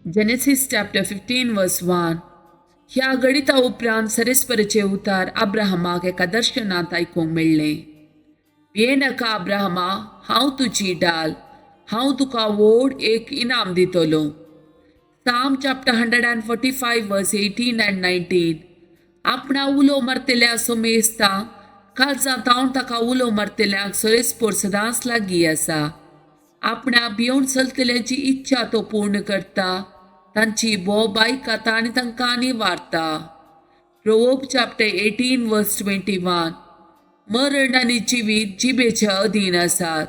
Genesis chapter 15 verse 1. ह्या घडिता उपरांत सरेस्पराचे उतार अब्राहमाक एका दर्शनांत आयकूंक मेळ्ळें. भियेनाका अब्राहमा, हांव तुजी डाल, हांव तुका व्हड एक इनाम दितलो. Psalm chapter 145 verse 18 and 19. आपणा उलो मारतल्या सोमेस्ता कालजां हांव ताका उलो मारतल्यांक सरेस्पोर सदांच लागीं आसा. आपणा भियोवन चलतल्यांची इच्छा तो पूर्ण करता, तांची बोब आयकता आनी तांकां निवारता. Proverb chapter 18 verse 21. मरण आनी जिवीत जिबेच्या अधीन आसात,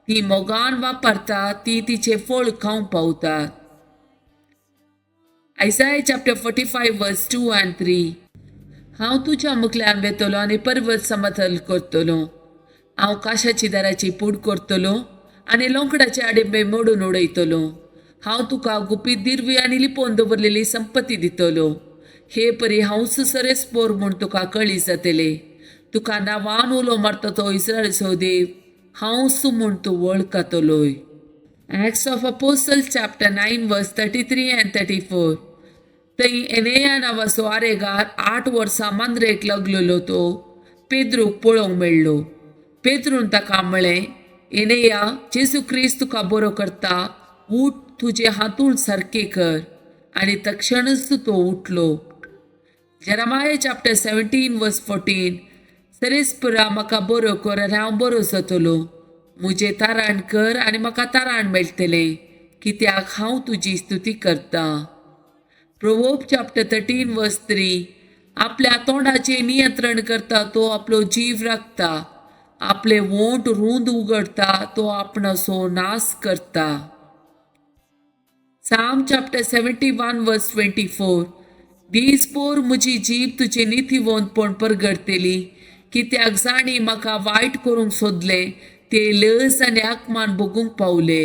ती मोगान वापरता ती तिचें फळ खावंक पावतात. Isaiah chapter 45 verse 2 and 3. हांव तुज्या मुखल्यान वेतलो आनी पर्वत समतल करतलो. हांव काशाची दाराची पूड करतलो आनी लोंकडाचे आडिंबे मोडून उडयतलो. हांव तुका गुपीत दिरवी आनी लिपोवन दवरलेली संपत्ती दितलो. हे परी हांवच सरेस्पोर म्हूण तुका कळी जातले. तुका नांवान उलो मारता तो इस्रायलचो देव हांवच म्हूण तूं वळखतलोय. Acts of Apostle chapter 9 verse 33 and 34. थंय एनेया नांवाचो आरेगार 8 वर्सां मांद्रेक लागलेलो तो पेद्रूक पळोवंक मेळ्ळो. पेद्रून ताका म्हळें, एनेया, जेजू क्रिस्त तुका बरो करता, उठ, तुजें हांतूण सारकें कर. आनी तक्षणच तो उठलो. Jeremiah chapter 17 verse 14. सरेस्पुरा म्हाका बरो कर आनी हांव बरो जातलो. म्हजें ताराण कर आनी म्हाका ताराण मेळटलें, कित्याक हांव तुजी स्तुती करतां. Proverb chapter 13 verse 3. आपल्या तोंडाचें नियंत्रण करता तो आपलो जीव राखता, आपले वोंट रूंद उगडता तो आपणाचो नाश करता. Psalm chapter 71 verse 24. दीसभर म्हजी जीब तुजें नितीवंतपण परगडतली, कित्याक जांणी म्हाका वायट करूंक सोदलें ते लज आनी आकमान भोगूंक पावले.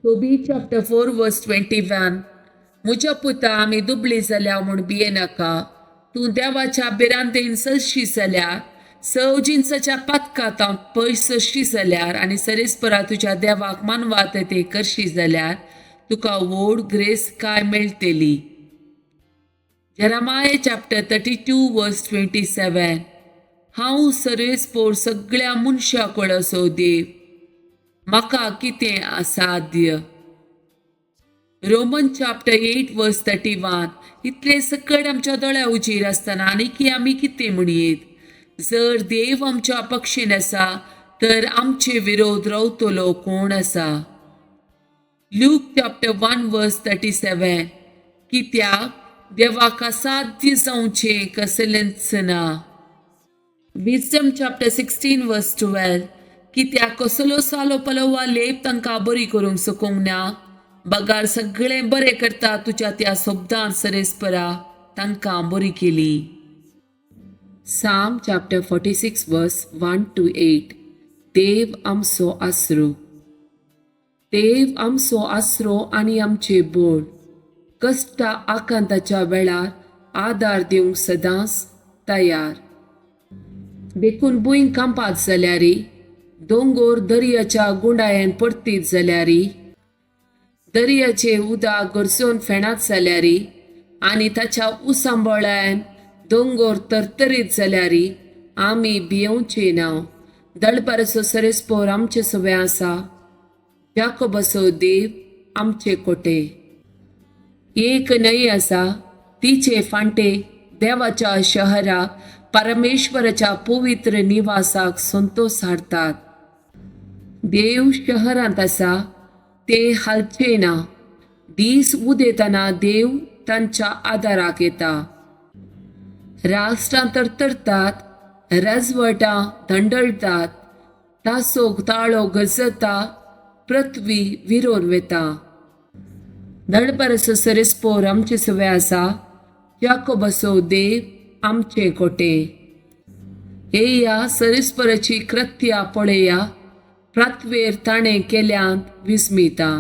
Tobit chapter 4 verse 21. म्हज्या पुता, आमी दुबळी जाल्या म्हूण भियेनाका. तूं देवाच्या भिरांतेन चलशी जाल्यार, सव जिन्साच्या पातकांत पयस चलशी जाल्यार आनी सरेस्परा तुज्या देवाक मानवात ते करशी जाल्यार तुका व्हड ग्रेस काय मेळटली. Jeremiah chapter 32 verse 27. हांव सर्वेस्पोर सगळ्या मनशां कडेन देव, म्हाका कितें असाध्य? Roman chapter 8 verse 31. इतले सकट आमच्या दोळ्या उजीर आसतना आनी आमी कितें म्हणयेत? जर देव आमच्या पक्षीन आसा तर आमचे विरोध रावतलो कोण आसा? Luke chapter 1 verse 37. कित्याक देवाक असाध्य जावचें कसलेंच ना. Wisdom chapter 16 verse 12. कित्याक कसलो सालो पालो वा लेप तांकां बरी करूंक शकूंक ना, बगार सगळें बरें करता तुज्या त्या शब्दान सरेस्परा तांकां बरी केली. Psalm chapter 46 verse 1 to 8. देव आमचो आसरो. देव आमचो आसरो आनी आमचे बोळ, कश्टा आकांताच्या वेळार आदार दिवंक सदांच तयार. देखून भूंय कांपात जाल्यारी, दोंगोर दर्याच्या गुंडायेन परतीत जाल्यारी, दर्याचे उदक गरजून फेणात जाल्यारी आनी ताच्या उसांबळ्यान दोंगोर तरतरीत जाल्यारी आमी भियोवचे ना. दळपाराचो सरेस्पोर आमचे सवे आसा, जाकोबाचो देव आमचे कोटे. एक न्हंय आसा, तिचे फांटे देवाच्या शहराक, परमेश्वराच्या पवित्र निवासाक संतोष हाडटात. देव शहरांत आसा, ते हालचे ना. दीस उदेतना देव तांच्या आदाराक येता. राष्ट्रां तरतरतात, राजवटां धंडळटात, तासोक ताळो गजता, पृथ्वी विरोन वेता. दळपाराचो सरेस्पोर आमचे सवे आसा, जाकोबाचो देव आमचे कोटे. येया, सरेस्पराची कृत्या पळया, प्रातवेर ताणें केल्यांत विस्मिता.